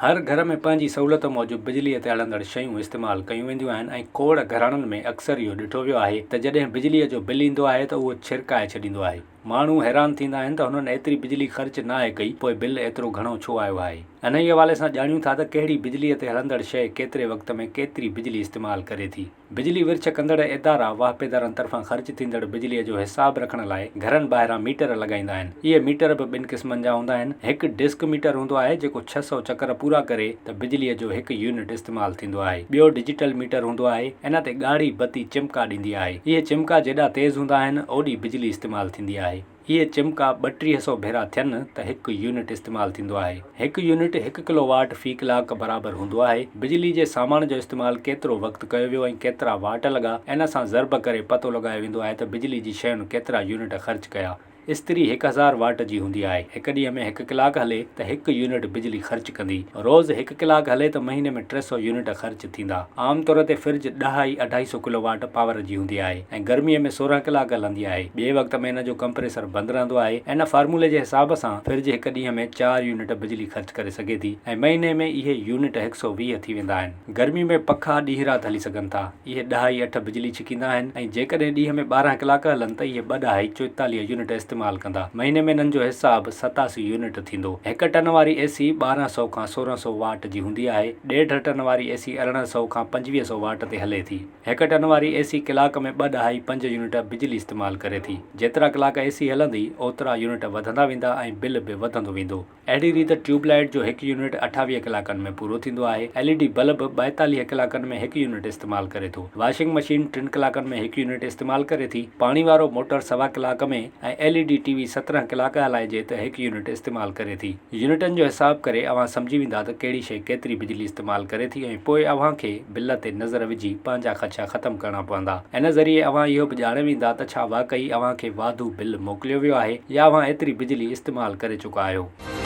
هر گهر ۾ پنهنجي سهولت موجب بجليء تي هلندڙ شيون استعمال ڪيون وينديون آهن ۽ کوڙ گهراڻن ۾ اڪثر اهو ڏٺو ويو آهي ته جڏهن بجليء جو بل ايندو آهي ته اهو ڇرڪائي ڇڏيندو آهي. ماڻهو حيران ٿيندا آهن ته هنن ايتري بجلي خرچ ناهي ڪئي پوء بل ايترو گهڻو ڇو آيو آهي. انهيء حوالي سان ڄاڻيون ٿا ته ڪهڙي بجليء تي هلندڙ شيء ڪيتري وقت ۾ ڪيتري بجلي استعمال ڪري ٿي. بجلي ورڇ ڪندڙ ادارا واهپيدارن طرفان خرچ ٿيندڙ بجليء جو حساب رکڻ لاء گهرن ٻاهران ميٽر لڳائيندا آهن. اهي ميٽر به ٻن قسمن جا هوندا آهن. هڪ ڊسڪ ميٽر هوندو آهي جيڪو 600 چڪر پورا ڪري ته بجليء جو هڪ يونٽ استعمال ٿيندو آهي. ٻيو ڊجيٽل ميٽر هوندو آهي. ان تي ڳاڙهي بتي چمڪا ڏيندي آهي. اهي چمڪا جيڏا تيز هوندا آهن اوڏي بجلي استعمال ٿيندي آهي. اهي چمڪا 32 سئو ڀيرا ٿين ته هڪ يونٽ استعمال ٿيندو آهي. هڪ يونٽ هڪ ڪلو واٽ في ڪلاڪ برابر هوندو آهي. بجلي جي سامان جو استعمال ڪيترو وقت ڪيو ويو ۽ ڪيترا واٽ لڳا، ان سان ضرب ڪري پتو لڳايو ويندو آهي ته بجلي جي شين ڪيترا يونٽ خرچ ڪيا. استري 1000 واٽ جي هوندي آهي. هڪ ڏينهن ۾ هڪ ڪلاڪ هلي ته هڪ يونٽ بجلي خرچ ڪندي. روز هڪ ڪلاڪ هلي ته مهيني ۾ 300 يونٽ خرچ ٿيندا. عام طور تي فرج ڏهائي اڍائي سو ڪلو واٽ پاور جي هوندي آهي ۽ گرميء ۾ 16 ڪلاڪ هلندي آهي. ٻئي وقت ۾ ان جو ڪمپريسر بند رهندو آهي. ان فارمولي جي حساب سان فرج هڪ ڏينهن ۾ چار يونٽ بجلي خرچ ڪري سگهي ٿي ۽ مهيني ۾ اهي يونٽ 120 ٿي ويندا آهن. گرمي ۾ پکا ڏينهن رات هلي سگهن ٿا. اهي ڏهائي اٺ بجلي ڇڪيندا آهن ۽ جيڪڏهن ڏينهن ۾ 12 ڪلاڪ هلن ته اهي ٻه ڏهائي 44 يونٽ استعمال ڪندا. مهيني ۾ انهن جو حساب 87 يونٽ ٿيندو. هڪ ٽن واري اي سي 1200 کان 1600 واٽ جي هوندي آهي. ڏيڍ ٽن واري اي سي 1800 کان 2500 واٽ تي هلي ٿي. هڪ ٽن واري اي سي ڪلاڪ ۾ ٻه ڏهائي پنج يونٽ بجلي استعمال ڪري ٿي. جيترا ڪلاڪ اي سي هلندي، اوترا يونٽ وڌندا ويندا ۽ بل به وڌندو ويندو. اهڙي ريت ٽيوب لائيٽ جو هڪ يونٽ 28 ڪلاڪن ۾ پورو ٿيندو آهي. ايل اي ڊي بلب 42 ڪلاڪن ۾ هڪ يونٽ استعمال ڪري ٿو. واشنگ مشين ٽن ڪلاڪن ۾ هڪ يونٽ استعمال ڪري ٿي. پاڻي وارو موٽر سوا ڪلاڪ ۾ ۽ L E D T V 17 ڪلاڪ هلائجي ته هڪ يونٽ استعمال ڪري ٿي. يونٽن جو حساب ڪري اوهان سمجهي ويندا ته ڪهڙي شيء ڪيتري بجلي استعمال ڪري ٿي ۽ پوء اوهان کي بل تي نظر وجهي پنهنجا خدشا ختم ڪرڻا پوندا. ان ذريعي اوهان اهو به ڄاڻي ويندا ته ڇا واقعي اوهان کي واڌو بل موڪليو ويو آهي يا اوهان ايتري بجلي استعمال ڪري چڪا آهيو.